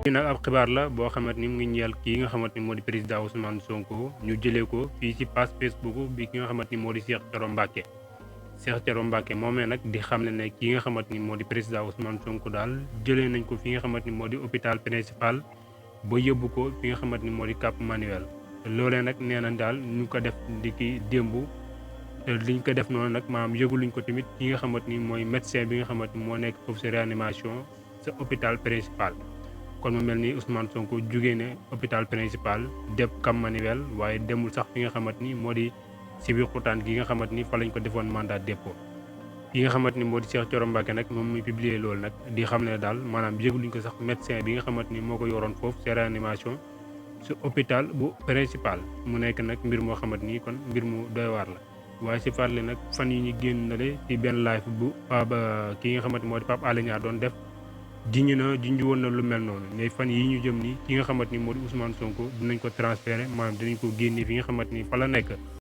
lii nag ab xibaar la boo xamante ni mu ngi ñeel kii nga xamante ni moo di président Ousmane Sonko ñu jëlee ko fii ci page Facebook bi ki nga xamante ni moo di Cheikh Thioro Mbacké. Cheikh Thioro Mbacké moomee nag di xamle ne kii nga xamante ni moo di président Ousmane Sonko daal jëlee nañ ko fi nga xamante ni moo di hôpital principal ba yóbbu ko fi nga xamante ni moo di Cap Manuel. loolee nag nee nañ daal ñu ko def ndiki démb te liñ ko def noonu nag maanaam yëguluñ ko tamit ki nga xamante ni mooy médecin bi nga xamante ni moo nekk foofu sa réanimation sa hôpital principal. kon mu mel ni Ousmane Sonko jugee ne hôpital principal dem Cap Manuel waaye demul sax fi nga xamante ni moo di Sébikotane gi nga xamante ni fa lañ ko defoon mandat dépôt. ki nga xamante ni moo di Cheikh Thioro Mbacké nag moom muy publier loolu nag di xam ne daal maanaam yëguluñ ko sax médecin bi nga xamante ni moo ko yoroon foofu sa réanimation su hôpital bu principal mu nekk nag mbir moo xamante ni kon mbir mu doy waar la. waaye si fàttali nag fan yi ñu génn na le ci benn live bu ki nga xamante moo di Pape Alé Niang doon def junj woon na lu mel noonu mais fan yi ñu jëm ni ki nga xamante ni moo di Ousmane Sonko dinañ ko transféré maanaam dinañ ko génne fi nga xamante ni fa la nekk